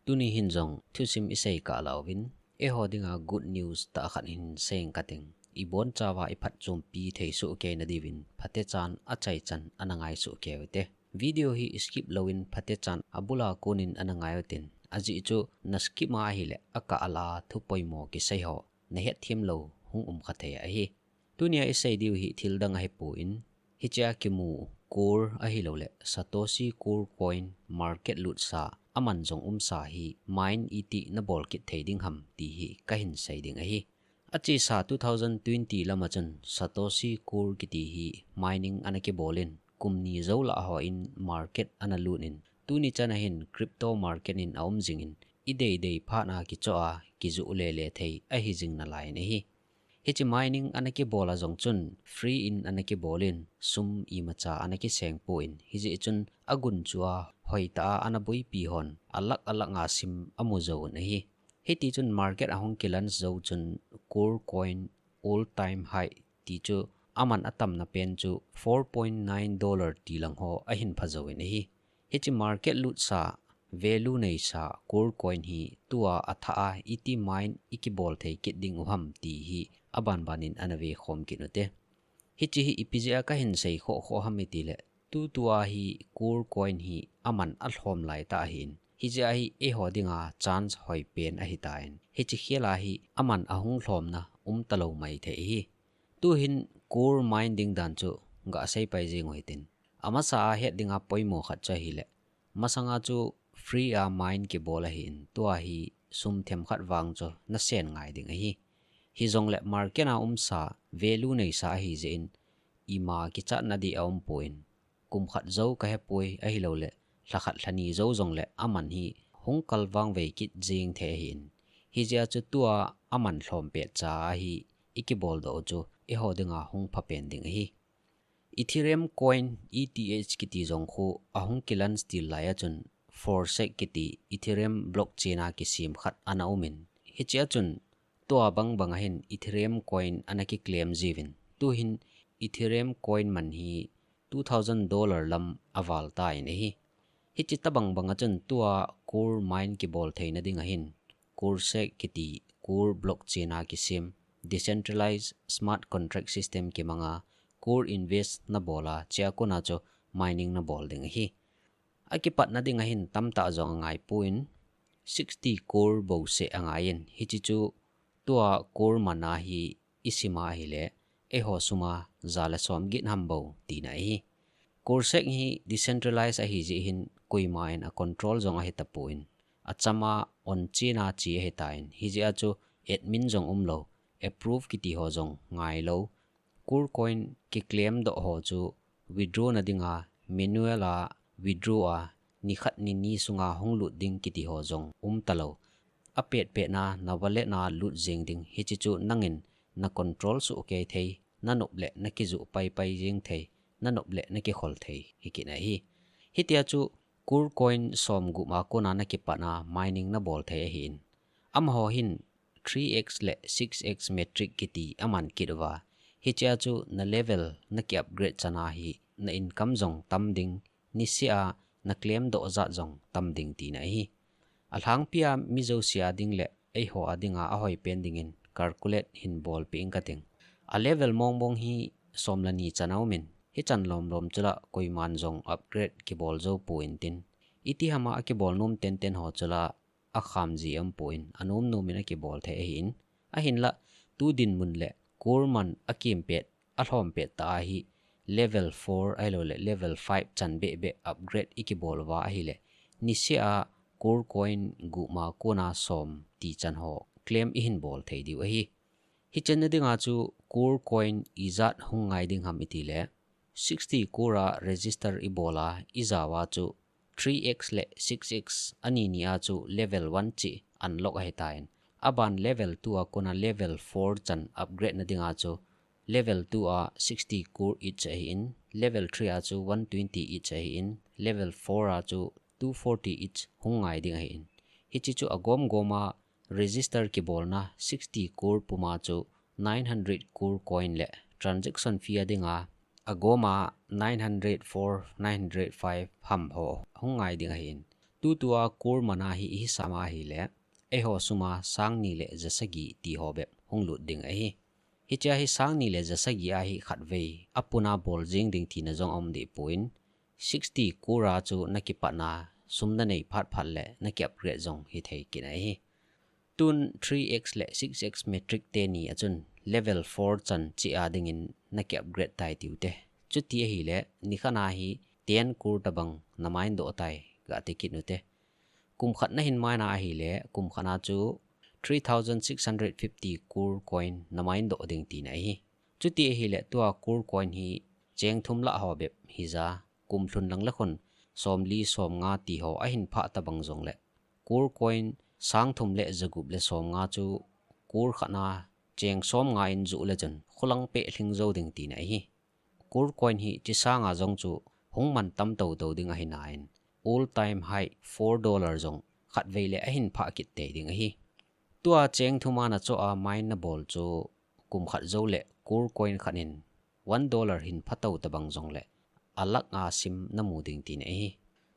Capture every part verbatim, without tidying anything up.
Tuni hin jong thusim isei kah lauvin, eiho dinga good news tah khat hin seiyin kating. Ibon chauva iphatchompi thei soh kei nadiuvin, phatechan achaichan ana ngai soh kei uvin te. Video hi skip louvin phatechan abula konin ana ngai utin. Ajeh chu na skip ma ahileh akah a la thupoimo kisei ho nahet them lou hung um kha thei ahi. Tunia isei diu hi thil dang ahipon, hichea kimu Core ahilouleh Satoshi Core Coin market lutsa, aman jong umsa hi mine iti nabol kit thei ding ham ti hi kahin sei ding ahi. Achesa two thousand twenty lama chun Satoshi Core kiti hi mining ana kibolin, kum ni jou lah hon market ana lutin, tuni chana hin crypto market in aum jingin, ideidei phat a kichoh a kijoh lele thei ahi jing nalaiyin ahi. Hiche mining ana kibol a jong chun free in ana kibolin, sum imacha ana kiseng pon, hijeh chun agunchu a hoitah a ana boipi hon alakh alakh a sim amu jouvin ahi. Hiti chun market ahung kilaunch jou chun Core Coin all time high ti chu aman atamna pen chu four point nine dollar ti lang ho ahin pha jouvin ahi. Hiche market lutsa, value neisa Core Coin hi tua athah a iti mine ikibol thei kit diu ham ti hi abanbanin ana vekhom kit ute. Hiche hi ipi jeh a kahin sei khoh khoh ham itileh, tutua hi Core Coin hi aman alhom laitah ahin, hijeh a hi eiho dinga chance hoipen ahitan, hiche khel a hi aman ahung lhomna umtalou maithei ahi. Tuhin Core mine ding dan chu gasei pai jeng uhitin. Amasa a het dinga poimo khat chu ahileh, masanga chu free a mine kibol ahin, tua hi sum themkhat vang chu nasen ngai ding ahi. Hijongleh market a umsa, value neisa ahijeh in, ima kichatna ding aumpon, kum khat jou kahepoi ahilouleh, lha khat lha ni jou jongleh aman hi hung kalvang vei kit jeng thei ahin. Hijeh a chu tua aman lhom petcha a hi ikibol doh u chu eiho dinga hung phapen ding ahi. Ethereum Coin, E T H kiti jong khu ahung kilaunch til lai a chun, Forsec kiti Ethereum blockchain a kisem khat ana umin, hichea chun tua bangbang a hin Ethereum Coin ana kiclaim jiuvin, tuhin Ethereum Coin man hi two thousand dollar lam aval tan ahi. Hiche tabang banga chun tua Core mine kibol theina dinga hin, Coresec kiti Core blockchain a kisem decentralized smart contract system kimanga Core invest nabol a, chea kona chu mining nabol ding ahi. Akipatna dinga hin tamtah jong angaipon, sixty Core bouseh angaiyin, hiche chu tua Core man a hi isima ahileh, eiho suma ja le som get ham bou tina ahi. Coresec hi decentralized ahijeh hin koiman acontrol jong ahitapon, achama on chena che ahitan, hijeh a chu admin jong umlou, approve kiti ho jong ngailou, Core Coin kiclaim doh ho chu withdraw na dinga manual a withdraw a, nikhat nini sunga hung lut ding kiti ho jong umtalou. Apetpetna na wallet na lut jeng ding, hiche chu nangin na control soh kei thei, nanop leh nakijoh paipai jeng thei, nanop leh nakikhol thei hi kit ahi. Hitia chu Core Coin somgup a kona nakipat a mining nabol thei ahin. Amaho hin three X le six X metric kiti aman kit uva, hichea chu na level naki upgrade chan a hi na income jong tam ding, niseh a na claim doh jat jong tam ding tina ahi. Alhangpia mi jouse a ding le eiho a dinga ahoipen dingin calculate hin bolpeh inge kating. A level mongmong hi som le ni chan aumin, hichan lomlom chula koiman jong upgrade kibol jou pon tin, iti hama akibol nom tenten ho chula akham ji aumpon, anom nomin akibol thei ahin. Ahinlah, tu dinmun le Core man akempet, alhompet tah a hi level four ahilouleh level five chan behbeh upgrade ikibol uva ahileh, niseh a Core Coin gup ma kona som ti chan ho claim ihin bol thei diu ahi. Hichenna dinga chu Core Coin ijat hung ngai ding ham itileh, sixty Core a register ibol a, ijao a chu three X le six X ani ni a chu level one cheh unlock ahitan. Aban level two a kona level four chan upgrade na dinga chu level two a sixty Core each ahin, level three a chu one twenty each ahin, level four a chu two forty each hung ngai ding ahin. Hiche chu agomgom a register kibolna sixty Core puma chu nine hundred Core Coin le transaction fee a dinga agoma nine hundred four, nine hundred five ham ho hung ngai ding ahin. Tutua course mana hi ihi sama ahile, eiho suma sang ni le jasagi ti ho bep hung lut ding ahi. Hichea hi sang ni le jasagi ahi khatvei apuna bol jing ding tina jong aum deh poi. Sixty course a chu nakipatna sum nanei phat phat le naki upgrade jong hithei kit ahi. Tun three X le six X metric teni a chun level four chan chea dingin naki upgrade tai tiu te. Chuti ahile nikhat a hi ten course tabang namain doh tai gati kit ute. Kum khat nahin maina ahile kum khat a chu three thousand six hundred fifty course coin namain doh ding tina ahi. Chuti ahile tua course coin hi cheng thum lah ho bep hija kum lhun lang le khun somli somnga ti ho ahin phah tabang jongle course coin sang thum le jagup le somnga chu course khat a cheng somnga in juh le chun kholang peh lhing jou ding tina ahi. Course coin hi chi sanga jong chu hung man tam toto ding ahi nain all time high four dollar jong khatvei le ahin phah kit tei ding ahi. Tua cheng thum a nachoh a mine nabol chu kum khat jou le course coin khat in one dollar hin phato tabang jongle a lakh a sim namu ding tina ahi.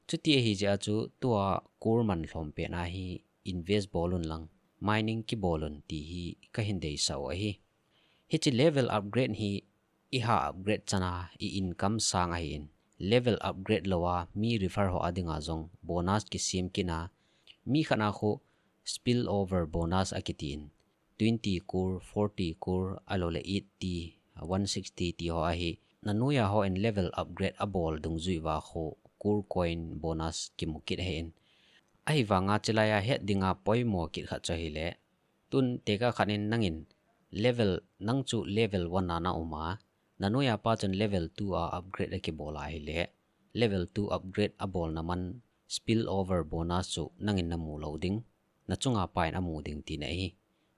Chuti ahijeh a chu tua course man lhom pet a hi invest bol un lang mining kibol un ti hi kahin deisah u ahi. Hiche level upgrade hi iha upgrade chana i income sang ahin, level upgrade louva mi refer ho a dinga jong bonus kisem kit a, mi khat a khu spill over bonus akitin, twenty course, forty course, ahilouleh eighty, one sixty ti ho ahi. Nanoiya hon level upgrade abol dungjui uva khu course coin bonus kimu kit ahin. Ahivanga chulaiya het dinga poimo kit khat chu ahile, tun tekah khat in nangin level, nang chu level one a naum a, nanoiya pa chun level two a upgrade akibol ahile, level two upgrade abolna man spill over bonus chu nangin namu lou ding, nachunga pa in amu ding tina ahi.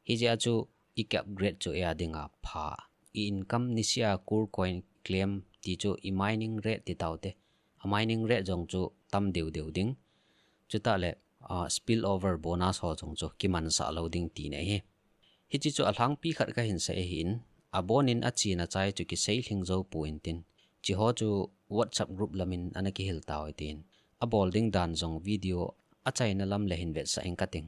Hijeh a chu i upgrade chu eia dinga pha. I income nisea course coin claim ti chu i mining rate ti tau te. A mining rate jong chu tam deu deu ding. Chutah le, ah, spill over bonus ho jong chu kimansah lou ding tina ahi. Hiche chu alhangpi khat kahin sei ahin, abonin achena chai chu kisei lhing jou poi tin. Hiche ho chu WhatsApp group lamin ana kihil tau hitin. Abol ding dan jong video achaina lam le hin vetsah ing kating.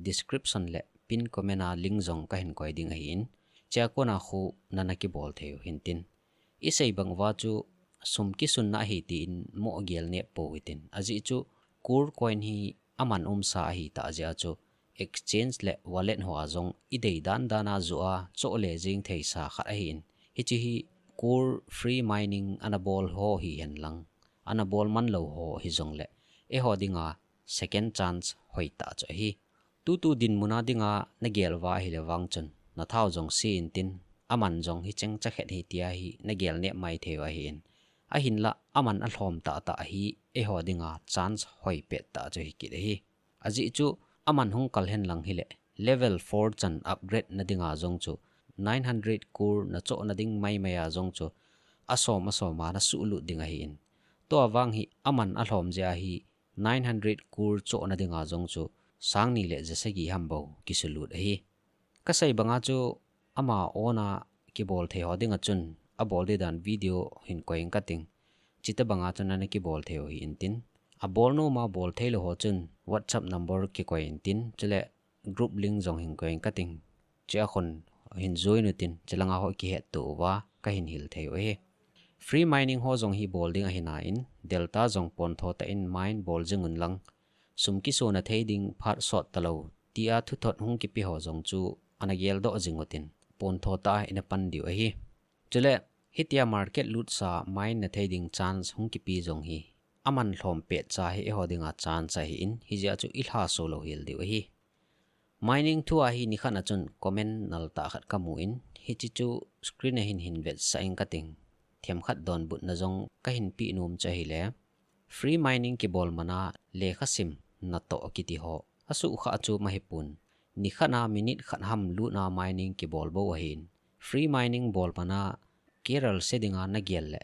Description le pin comment a link jong kahin koi ding ahin. Hichea kona khu nana kibol thei u hintin. I sei bang uva chu sum kisunna ahi tin mo gel nep pou hitin. Ajeh chu course coin hi aman umsa ahitah jeh a chu exchange le wallet hoa jong i dei dan dan a joh a choh le jing theisa khat ahin. Hiche hi course free mining ana bol ho hihen lang, ana bol man lou ho hijongle, eiho dinga second chance hoitah chu ahi. Tutu dinmun a dinga nagel uva ahile vang chun, nathau jong se intin, aman jong hicheng chakhet hi tia hi nagel nep mai thei u ahin. Ahinlah, aman alhom tahtah hi eiho dinga chance hoi pettah chu hi kit ahi. Ajeh chu aman hung kal hen lang hile, level four chan upgrade na dinga jong chu, nine hundred course nachoh na ding mai mai a jong chu, asom asom a nasuhlut ding ahin. Tua vang hi aman alhom jeh a hi, nine hundred course choh na dinga jong chu, sang ni le jasagi ham bou kisulut ahi. Kasei banga chu ama ona kibol thei ho dinga chun, abol ding dan video hin koi ing kating. Chuti banga chun ana kibol thei u hintin. Abol nom a bol thei lou ho chun WhatsApp number kikoi intin. Chule group link jong hin koi ing kating. Hichea khun hin join utin, chulanga ho kihetto uva kahin hil thei u ahi. Free mining ho jong hi bol ding ahi nain, Delta jong pontho tah in mine bol jing un lang, sum kisona thei ding phat sot talou, tia thuthot hung kipe ho jong chu ana geldoh jing utin, pontho tah a ina pan diu ahi. Chule, hitia market lut sa mine na thei ding chance hung kipe jong hi, aman lhom petcha hi eiho dinga chance ahin, hijeh a chu i lhaso lou hel diu ahi. Mining thua hi nikhat a chun comment nal tah khat kamu in, hiche chu screen a hin hin vetsah ing kating. Themkhat donbutna jong kahin pe nom chu ahile, free mining kibol mana lekhasim natoh kiti ho asuhkhah chu mahipon. Nikhat a minute khat ham lut a mining kibol bou ahin. Free mining bol mana K R L se dinga nagel le,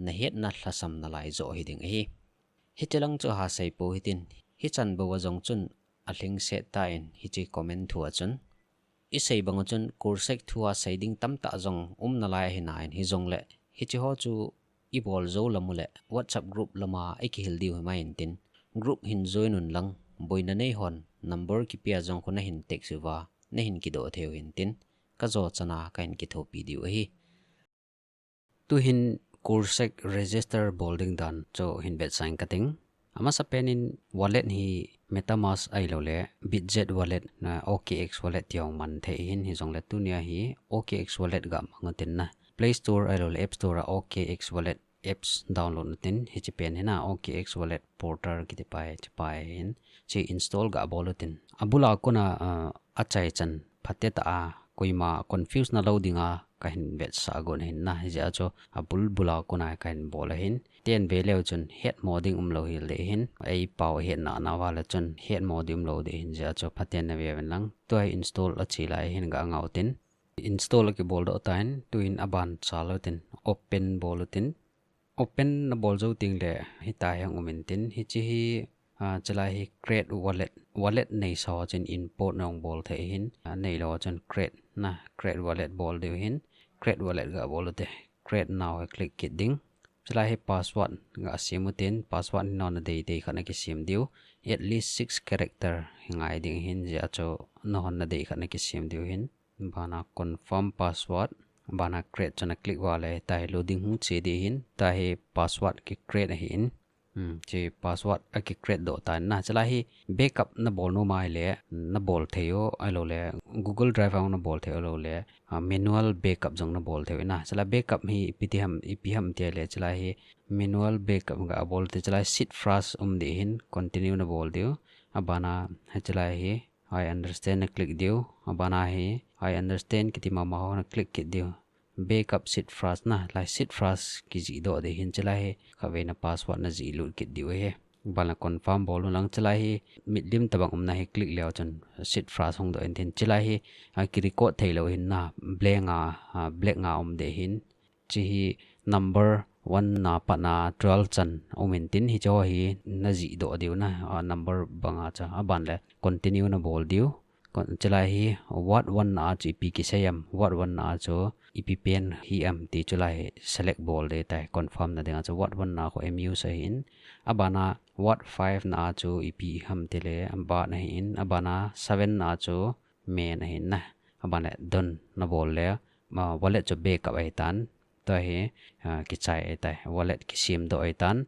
nahetna lhasam nalai joh hiding ahi. Hiche lang chu aha sei pou hitin, hichan bou a jong chun alhingset tan hiche comment thua chun. I sei bang u chun course sek thua sei ding tamtah jong um nalai ahi nain hijongle, hiche ho chu i bol jou lam u le WhatsApp group lama i kihil diu himai intin, Group hin join un lang, boina nei hon number kipia jong khu nahin text uva, nahin kidoh thei u hintin, kajo chana kahin kithopi diu ahi. Tuhin Kursec register bol ding dan chu hin vetsah inge kating. Amasapen in wallet hi MetaMask ahilouleh Bitget wallet, na O K X wallet ti hung mang thei hin, hijongle tunia hi O K X wallet ga mang utin na. Play Store ahilouleh App Store a O K X wallet apps download utin, hiche pen hi na O K X wallet portal kiti pa hi, hiche pa hi hin, hiche install ga bol utin. Abul a kona, ah, achaichan phatecha a, koima confuse nalou dinga kahin vetsah gon ahin na, hijeh a chu abul bul a kona kahin bol ahin. Chen ve leu chun hetmo ding umlou hel ding ahin, eipao hetna nauva le chun hetmo ding umlou ding ahin, hijeh a chu phaten nave uvin lang. Tua hi install achi lai hin ga ngah utin. Install akibol doh tan, tuhin aban chal utin, open bol utin. Open nabol jou tengle hitia hi hung um intin, hiche hi, ah, chulai hi create wallet, wallet neisa ho chun import nahung bol thei hin, ah, neilou ho chun create na, create wallet bol diu hin, create wallet ga bol ute. Create now hi click kit ding. Chulai hi password ga sem utin, password hi nahon nadei dei khat nakisem diu. At least six character hi ngai ding ahin, hijeh a chu nahon nadei khat nakisem diu hin. Abana confirm password. Abana create chu na click uva le, tua hi loading hung che ding ahin, tua hi password ki create ahin. Hmm, hiche password aki create doh tan na. Chulai hi backup nabol nom ahile, nabol thei u, ahilouleh Google Drive a nabol thei u, ahilouleh, ah, manual backup jong nabol thei u na. Chulai backup hi ipi ti ham, ipi ham ti le, chulai hi manual backup ga bol ute, chulai seed phrase um ding ahin, continue nabol diu. Abana, hiche lai hi, I understand na click diu. Abana hi, I understand kiti mama ho na click kit diu. Backup seed phrase na, lai seed phrase kijih doh ding ahin, chulai hi khatvei na password najih lut kit diu ahi. Abana confirm bol un lang, chulai hi mitlim tabang umna hi click leu chun seed phrase hung doh intin, chulai hi, ah, ki record theilou ahin na, blank a, ah, black a um ding ahin. Hiche hi number one na pat na twelve chan um intin, hiche ho hi najih doh diu na, ah, number banga chu. Aban le continue nabol diu. Kon-, chulai hi word one na chu ipi kisei ham, word one na chu ipi pen hi ham ti chulai hi select bol ding tai, confirm na dinga chu word one na khu M U sa hin. Abana word five na chu ipi ham ti le, abana hin, abana seven na chu main ahin na. Aban le done nabol le, ah, wallet chu backup ahi tan. Tua hi, ah, kichai ahi tai. Wallet kisem doh ahi tan.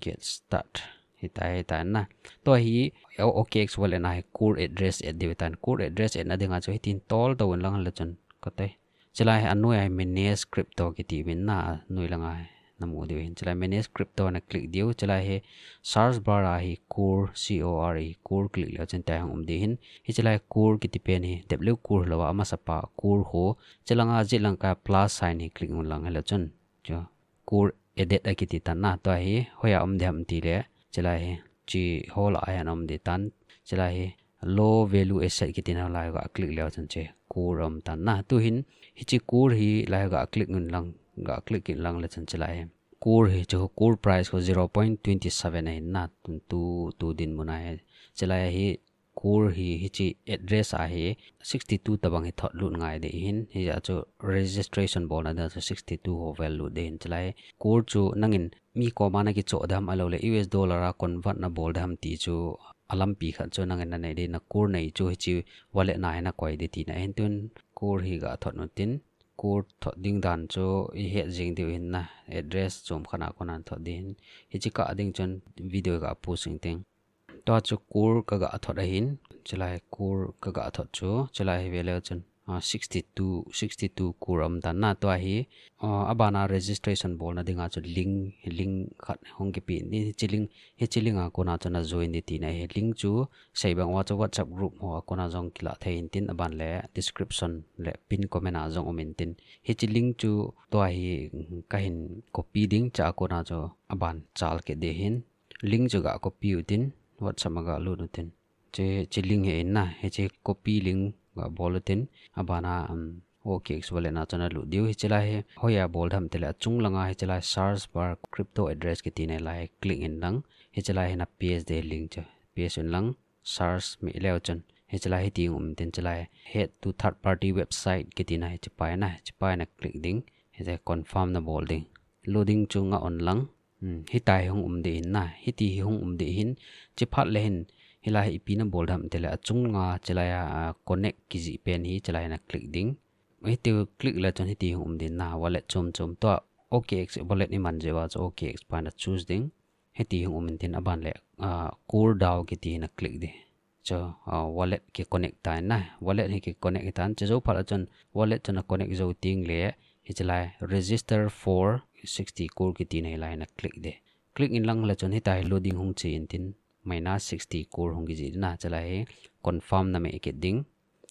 Get start. Hitia, hitia na. Tua hi, O K X wallet na hi core address add diu ahi tan. Core address add na dinga chu hitin tol doh un lang le chun kati. Chulai hi anoi a hi manage crypto kiti uvin na, anoi langa hi namu diu ahin. Chulai manage crypto na click diu. Chulai hi search bar a hi core, C O R E, core click leu chun tua hi hung um ding ahin. Hiche lai core kiti pen hi, W core hilou a, amasapa core khu. Chulanga jet lang ka plus sign hi click un lang hile chun. Chu core added akiti tan na, tua hi hoiya um ding ham ti le, chulai hi, hiche ho lah a hin um ding tan, chulai hi low value asset kiti na lai ga click leu chun hiche core um tan na, tuhin hiche core hi lai ga click un lang, ga click in lang le chun chulai hi. Core hi chu core price khu zero point twenty seven ahin na, tu, tu, tu dinmun a hi. Chulai hi core hi, hiche address a hi sixty two tabang hi thot lut ngai ding ahin, hijeh a chu registration bolna dinga chu sixty two ho val lut ding ahin, chulai core chu nangin mi koma nakichoh ding ham ahilouleh U S dollar a convert nabol ding ham ti chu alampi khat chu nangin nanei ding, na core nei chu hiche wallet na hi nakoi ding tina ahin, tun core hi ga thot utin, core thot ding dan chu ihet jing diu ahin na, address chom khat a kona thot ding ahin, hiche kah ding chun video ga post inge ting. Tua chu core ka ga thot ahin, chulai core ka ga thot chu, chulai hi ve leu chun, ah, sixty two, sixty two core um tan na, tua hi, ah, abana registration bolna dinga chu link, link khat hung kipe in, hiche link, hiche link a kona chu na join ding tina ahi. Link chu sei bang uva chu WhatsApp group ho a kona jong kilah thei intin, aban le description le pin comment a jong um intin. Hiche link chu tua hi kahin copy ding, chua kona chu aban chal kit ding ahin. Link chu ga copy utin, WhatsApp a ga lut utin. Hiche, hiche link hi in na, hiche copy link ga bol utin, abana, um, O K X wallet na chu na lut diu. Hiche lai hi hoiya bol ding ham ti le, achung langa hiche lai search bar crypto address kiti na lai click in lang. Hiche lai hi na paste ding link chu. Paste in lang, search meh leu chun. Hiche lai hiti um intin, hiche lai head to third party website kiti na hiche pa hi na, hiche pa hi na click ding. Hiche confirm na bol ding. Loading chu ngah un lang. Hmm, hitia hi hung um ding ahin na, hiti hi hung um ding ahin, hiche phat le hin, hilai hi ipi na bol dem tile achunga, hilai a, ah, connect kijih pen hi, hilai na click ding. Hiti click le chun hiti hung um ding na, wallet chom chom tua, O K X wallet iman jeh uva chu O K X pa na choose ding. Hiti hung um intin aban le, ah, cool down kiti na click ding. Chu, ah, wallet ki connect tan na. Wallet hi ki connect tan. Chu jou phat a chun wallet chun a connect jou teng le, hilai register for sixty cool kiti na hilai na click ding. Click in lang le chun hitia hi loading hung che intin minus sixty cool hung kijih na. Hilai hi confirm na meh kit ding.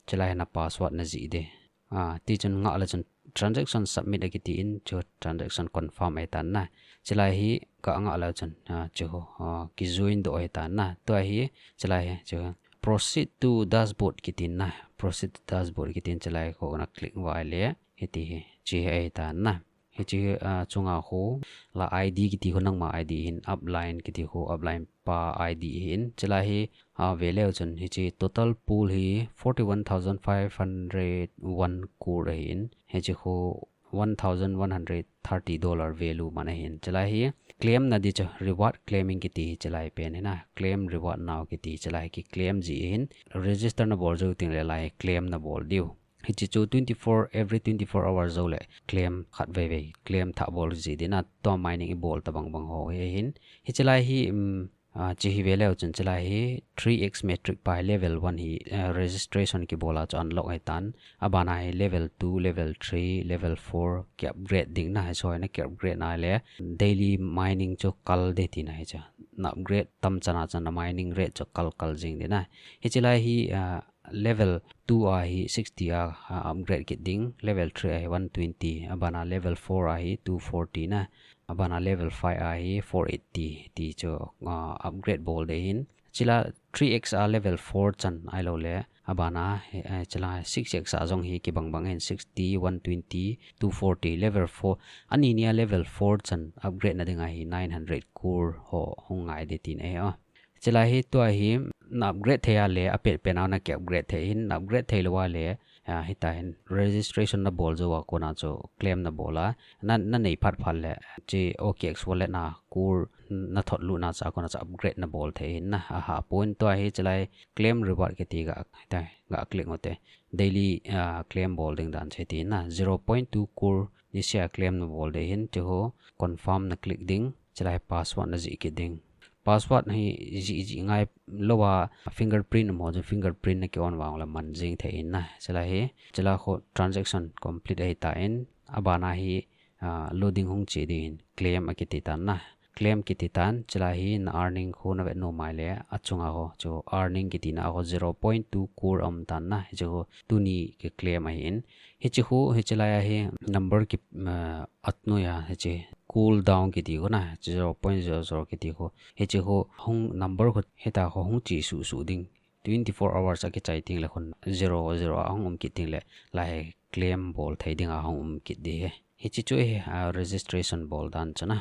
Hilai hi na password na jih ding. Ah, ti chun ngah le chun transaction submit akiti in chu transaction confirm ahi tan na. Hilai hi ka ngah le chun, ah, chu, ah, ki join doh ahi tan na. Tua hi, hilai hi chu proceed to dashboard kiti na. Proceed to dashboard kiti in hilai khu na click uva le. Hiti hi, hiche hi ahi tan na. Hiche, ah, chunga khu la I D kiti khu nangma I D ahin upline kiti khu upline pa I D ahin. Hilai hi, ah, ve leu chun hiche total pool hi forty one thousand five hundred one cool ahin. Hiche khu one thousand one hundred thirty dollar value man ahin. Hilai hi claim na ding chu reward claiming kiti hi hilai pen hi na. Claim reward now kiti hilai hi ki claim jih ahin. Register na bol jou teng le hilai claim na bol diu. Hiche chu twenty four, every twenty four hours jou le claim khat vei vei, claim thah bol jih ding na, tua mining i bol tabang bang ho hi ahin. Hilai hi, um, ah, hiche hi ve leu chun hilai hi three X metric pa hi level one hi, ah, registration ki bol a chu unlock ahi tan. Aban a hi level two, level three, level four ki upgrade ding na, hiche hi na ki upgrade na le daily mining chu kal ding tina hiche. Na upgrade tam chan a chun na mining rate chu kal kal jing ding na. Hilai hi, ah, level two a hi sixty a, a upgrade kit ding, level three a hi one twenty, aban a level four a hi two forty na, aban a level five a hi four eighty ti chu, ah, upgrade bol ding ahin. Hilai three X a level four chan ahilou le, aban a, eh, hilai six X a jong hi kibang bang ahin sixty, one twenty, two forty, level four, ani ni a level four chan upgrade na ding a hi nine hundred cool ho hung ngai ding tina ahi. Hilai hi tua hi na upgrade thei a le, apet pen a na ki upgrade thei ahin, na upgrade thei lou a le, ah, hitia hin registration na bol jou a kona chu claim na bol a, na, na nei phat phat le, hiche O K X wallet na cool na thot lut na chu a kona chu upgrade na bol thei ahin na, aha pon tua hi hilai claim reward kiti ga, hitia ga click u te. Daily, ah, claim bol ding dan chu hiti na, zero point two cool nisea claim na bol ding ahin, hiche ho confirm na click ding, hilai password na jih kit ding. Password hi jih, jih ngai lou a fingerprint um ho chu fingerprint na ki on vang le man jing thei ahin na. Hilai hi, hilai khu transaction complete ahi tan, aban a hi, ah, loading hung che ding ahin claim akiti tan na. Claim kiti tan, hilai hi na earning khu na vet nom a le, achunga ho chu earning kiti na ho zero point two cool um tan na, hiche ho tuni ki claim ahin. Hiche khu, hilai a hi number ki, ah, at noi a, hiche cool down kiti khu na, zero point zero zero kiti khu. Hiche khu hung number khu hitia khu hung che suh suh ding. Twenty four hours a kichai teng le khun zero zero a hung um kit teng le, hilai hi claim bol thei ding a hung um kit ding ahi. Hiche chu hi, ah, registration bol dan chu na.